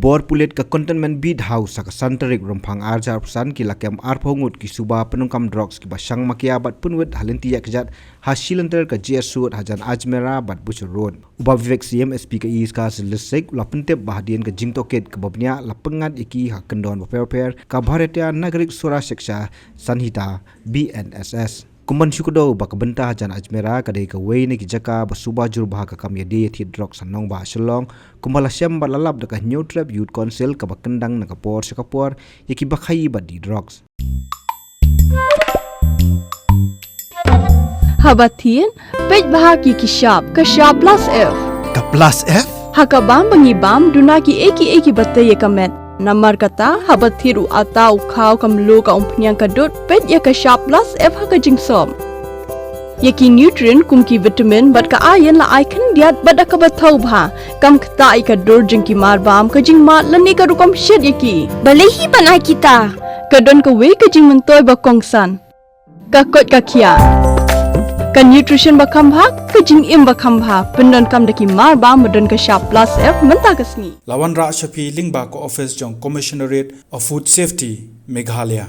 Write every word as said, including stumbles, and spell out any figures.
Bor pulit ka Cantonment Beat House ha ka san tarik Rymphang arhajar arphew san ki la kem arphew ngut ki suba pyndonkam drugs kiba shang makia bad pynwit ha lynti ïakjat ha shilynter ka G S Road hajan Ajmera bad Butcher Road. U Bah Vivek Syiem, S P ka East Khasi Hills District, u la pyntip ba hadien ka jingtohkit kaba bniah la pynngat ïa ki ha kyndon bapher bapher ka Bharatiya Nagarik Suraksha Sanhita, B N S S. Kumban shu kdew ba ka bynta hajan Ajmera ka dei kawei na ki jaka ba suba jur bha ka kam ïadei ïa thied drugs ha nongbah Shillong, kumba la shem bad la lap da ka Hynñiewtrep Youth Council kaba kyndang na ka por sha ka por ïa kiba khaïi bad die drugs. Haba thied, peit bha ki ki shap, ka shap plus F. Ka plus F? Ha ka bam ba ngi bam, duna ki ei ki ei kiba tei ïa ka met. Namar kata, haba thied u atta u khaw ka mluh ka umphniang ka dud, peit ïa ka shap plus F ha ka jingsop. Ïa ki nutrient kum ki vitamin bad ka iron la ai khyndiat bad da kaba thaw bha. Kam ktah ïa ka dur jong ki marbam, ka jingmad lane ka rukom shet ïa ki. Balei hi ban ai kita? Ka don kawei ka jingmyntoi ba kongsan. Ka koit ka khiah. Ka nutrition ba kham bha, ka jingim ba kham bha, pyndonkam da ki marbam ba don ka shap plus F mynta ka sngi. La wanrah sha phi lyngba ka office jong Commissionerate of Food Safety, Meghalaya.